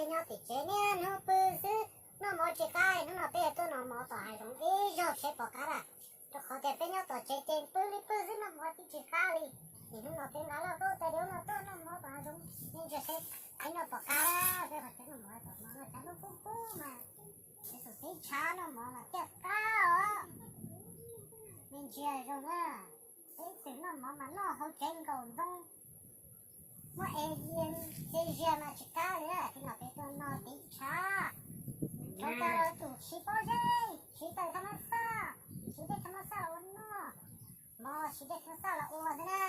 Nyob tim tsev niaj hnub pw xwb, noj mov tsis qab li. Hnub no peb tuaj noj mov tom hav zoov ib zaug seb pom qab na. Rau qhov tias peb nyob tom tsev ces pw li pw xwb, noj mov tsis qab li. Es hnub no peb nqa loj tuaj tas li no tuaj noj mov tom hav zoov, nej ntsia seb peb noj pom qab. Peb qhov chaw noj mov tom no no tshav ntuj kub kub mas, peb tus teb tshav noj mov mas thiaj qab os. Nej ntsia zoo na, peb ib txwm noj mov mas noj hauv tsev nkaus ntoo, muab ev cia ziag mas tsis qab li. Hnub no peb tuaj noj teb tshav, tshav tas los tus siv pob zeb, siv taws thaj mab xaj, siv dej thaj mab xaj los ua noj, mov siv dej thaj mab xaj los ua xwb na.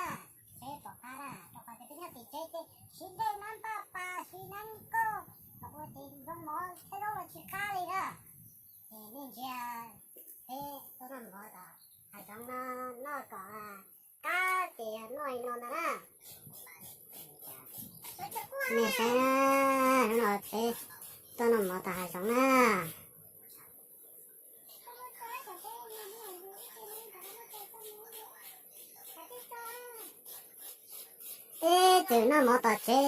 Seb pom qab na, rau qhov tias peb nyob tim tsev ces siv dej nab npaj pas, siv nab nkauj los ua ces zoo mov thiab zaub los tsis qab li na. Ces nej ntsia, peb tuaj noj mov tom hav zoov no, noj kom qab ces noj li no ntag na. Nej saib, hnub no peb tuaj noj mov tom hav zoov na. Ib txwm noj mov tom tsev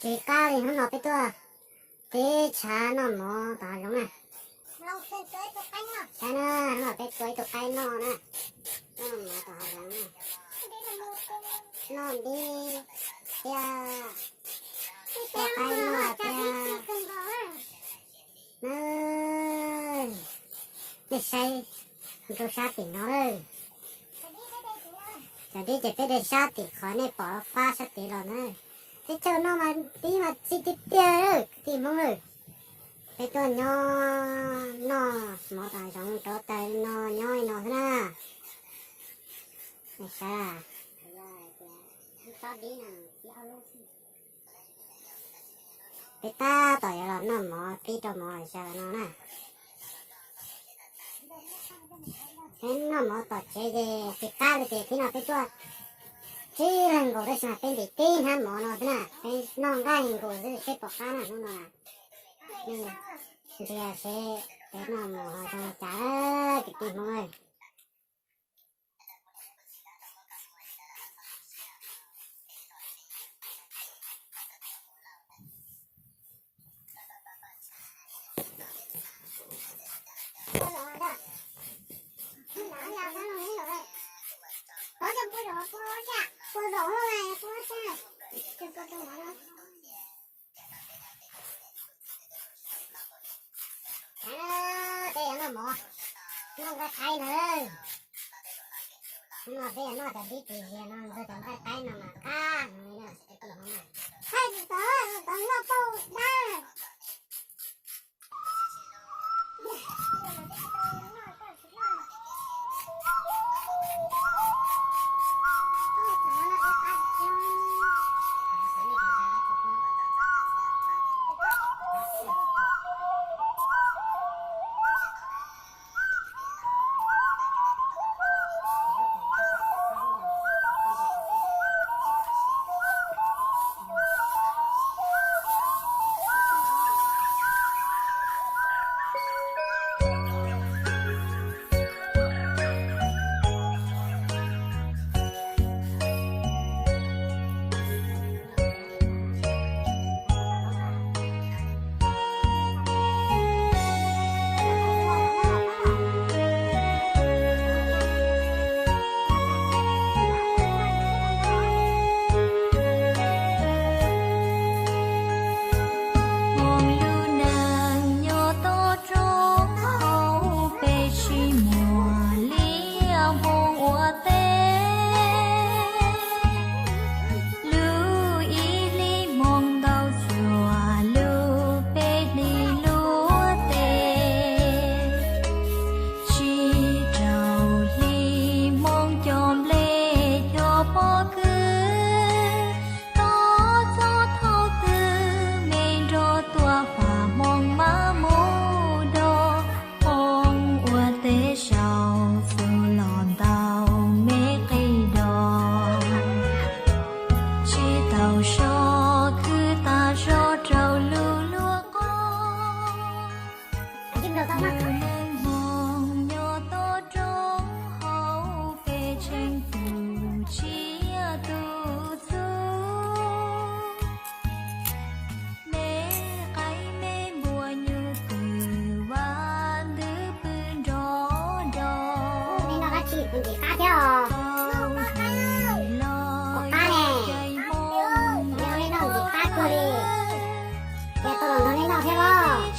tsis qab li, hnub no peb tuaj teb tshav noj mov tom hav zoov na. Saib na, hnub no peb tua ib tug qaib noj na. Noj mov tom hav zoov na. Noj ntib thiab, tua qaib noj thiab. Nej saib rau sab tim no lawm. Cov dib ces peb de sab tim qhov nej pom fab sab tid los na. Teb chaws no mas dib mas txi tiag tiag lawm kwv tij Hmoob lawm. Peb tuaj nyob noj mov tom zoov rauv taws li no nyob li no xwb na. Nej saib, peb tab tom yuav los noj mov pib rau mov zaws no na. Peb noj mov tom tsev ces tsis qab li ces thib no peb tuaj tsib leeg nkaus tab sis mas peb ntim tib hnab mov no xwb na, peb noj nqaij nkaus xwb seb pom qab na hnub no na. Nej ntsia seb peb noj mov ho zoo li cas kwv tij Hmoob. Peb yuav noj mov, noj nqaij qaib no. Hnub no peb yuav noj cov dib txiv zias no nrog cov nqaij qaib no mas qab heev li na. Thaij tsis tau, tau noj tau dab. Ntxim qab thiab os. Ua qab ne, yog li no ntxim qab kawg li. Ces tau los nrog nej noj thiab los.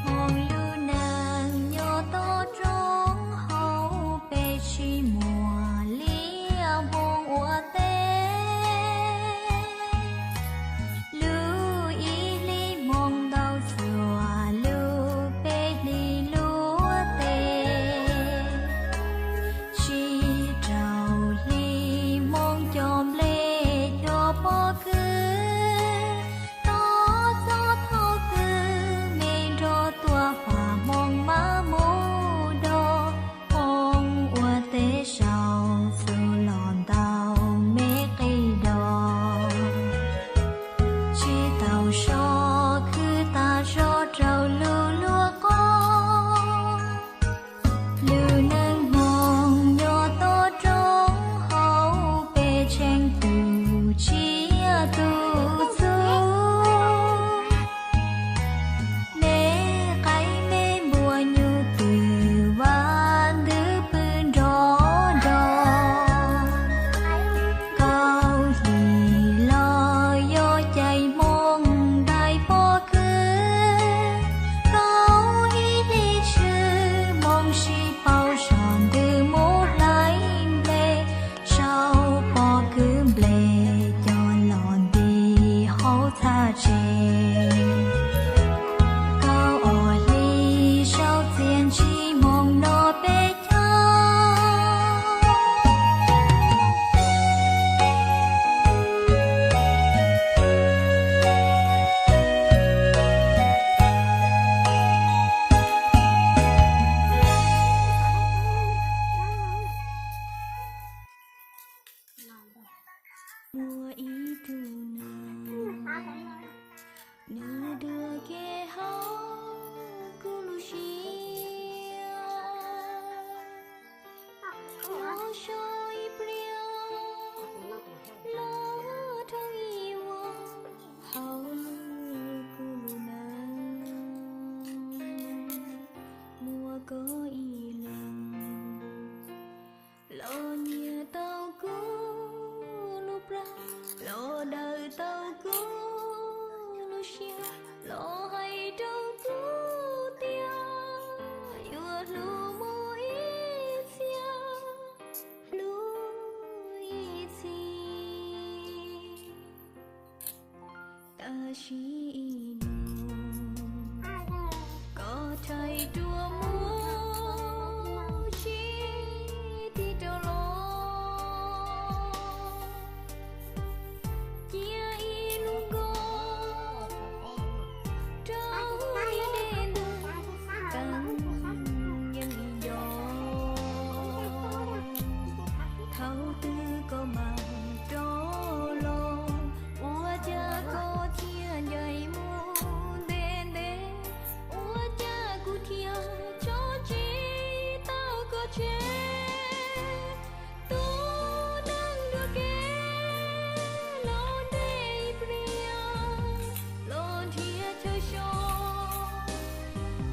Hmoov lub neej nyob toj roob hauv peb tsis muaj liaj hmoov ua teb. Lub ib hlis hmoov ntau xyuas lub peb hlis luag teb. Tsib rau hlis hmoov cov nplej cov pob kws, toj txob thaum twg me nrog tuaj faj hmoov maj mus dog. Hmoov ua teb sau xu los ntau me qis dos, tsis tau so khwv tas zog rau lub luag qos. Lub neej hmoov nyob toj roob hauv peb tseem tu tsiaj tu txhu. Me qaib me npua nyuj twm vaj ntws pw nrov nrov. Kaum hlis los yog cai hmoov ntais pob kws, kaum ib hlis tshwm hmoov sib paub soj ntws mus hlais nplej, sau pob kws nplej coj los nti hauv txha tsev. Kaum ob hlis sau txiaj ntsig hmoov no peb caug. Muaj ib tug neeg, nws dua kev haum kuv lub siab. Los so ib pliag, los dhau ib vuag, hauv kuv lub neej muaj koj ib leeg. Los nyiam tau kuv lub plab, los daws tau kuv lub siab, los hais rau kuv tias yuav hlub mus ib txhis, hlub ib txhis. Tab sis ib hnub koj rhais ruam mus tsis tig rov los, cia ib lub nkoj rau tiaj dej ntug, teeb yeej ib nco. Thaum twg koj mam rov los, ua cas koj thiaj ncaim mus ntev ntev, ua cas kuv thiaj tso tsis tau koj tseg. Tus neeg dua kev los ntev ib pliag, los nrhiav chaw so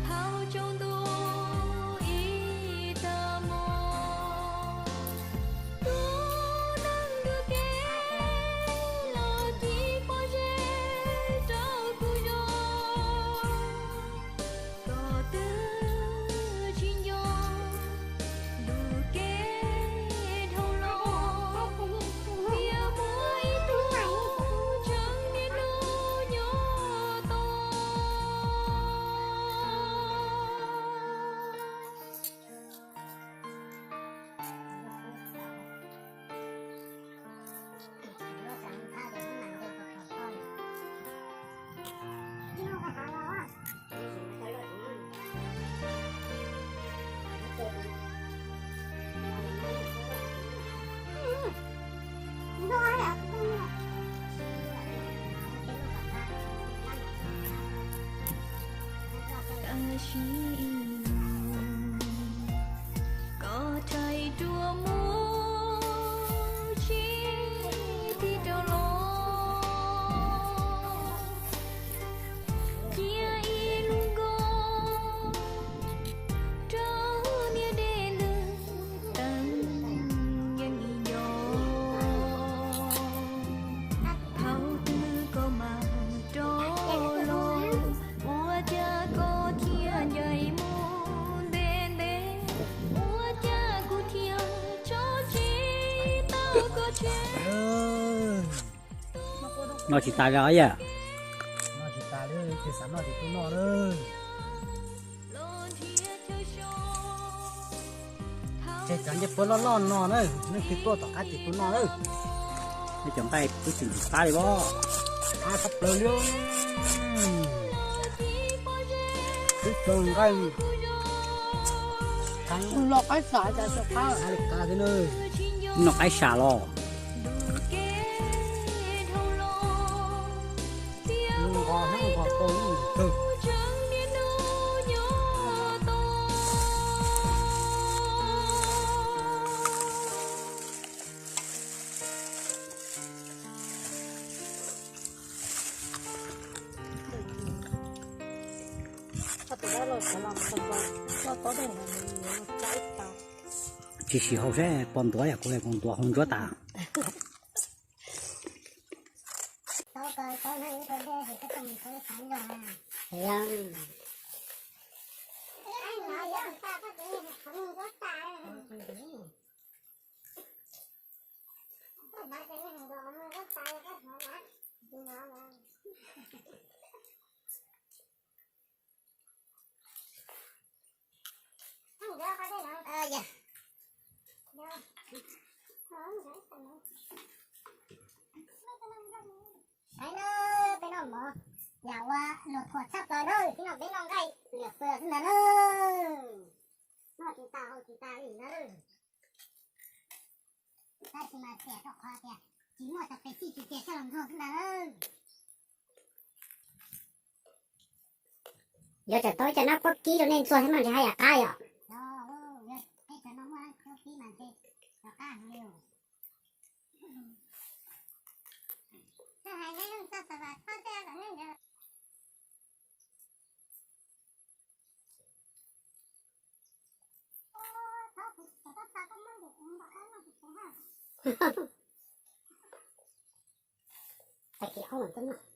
thaum tsaus ntuj ib tag hmo. Tus Noj tsis tas zog yam. Noj tsis tas li, tig xav noj ces tuaj noj na. Ces cov ncej puab loj loj no na, nej tig tuaj tom qab ces tuaj noj na. Nej cov nqaij twb tsis ntxim qab li os. Qab tshaj plaws li. Twb tsis nqaij. Los qaib sam cas tsis qab li qab thiab na. Noj qaib sam los. Nqos hnab nqos tau lub kawg. Tsis sim haus seb pog ntuav yam kuv, kuv ntuav hauv ntsuab tas. Saib na, peb noj mov yam ua luag thuam tshaj plaws na, tib no peb noj nqaij liam fws xwb ntag na. Noj tsis tas haus tsis tas li ntag. Tab sis mas tiam rau qhov tias tsis muaj cov pes xij tsis tias coj los ntxuag xwb ntag. Yuav tsum tau ib co nab puab kib rau nej ntxuag thiab mas ntshe haj yam qab yom. Tag kis ob mas twb noj.